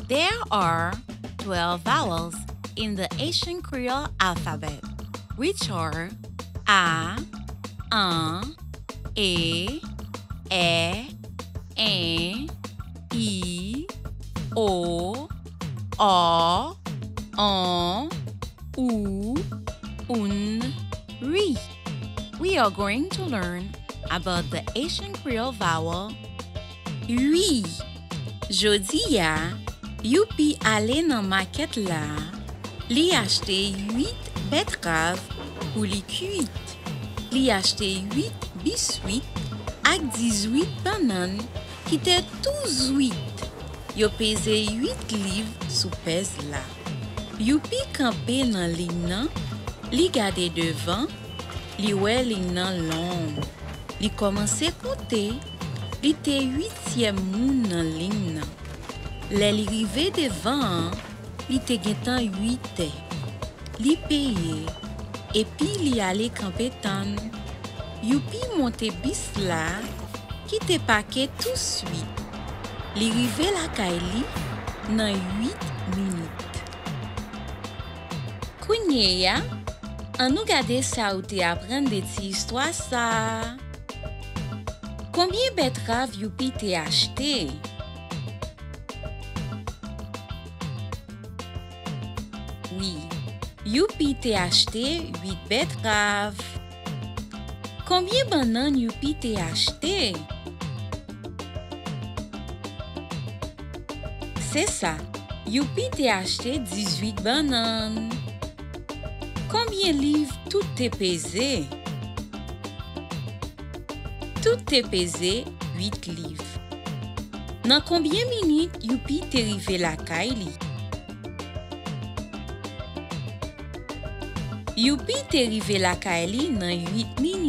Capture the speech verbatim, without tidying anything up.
There are twelve vowels in the Haitian Creole alphabet, which are a, an, e, è, en, i, o, a, an, ou, oun, ri. We are going to learn about the Haitian Creole vowel ui. Jodi a, Youpi ale nan makèt la. Li achte uit bètrav pou li kuit. Li achte uit biswit ak dizuit bannann ki te tou zwit. Yo peze uit liv sou pèz la. Youpi kanpe nan liy nan, li gade devan, li wè liy nan long. Li kòmanse konte, li te uityèm moun nan liy nan. Lè li rive devan an, li te gentan uit è. Li peye, epi li ale kanpe tann. Youpi monte bis la, ki te pake touswit. Li rive lakay li nan uit minit. Kounye a, ann nou gade sa ou te aprann de ti istwa sa a. Konbyen bètrav Youpi te achte? Wi, Youpi te achte uit bètrav. Konbyen bannann Youpi te achte? Se sa, Youpi te achte dizuit bannann. Konbyen liv tout te peze? Tout te peze uit liv. Nan konbyen minit Youpi te rive lakay li? Youpi te rive lakay li nan uit minit.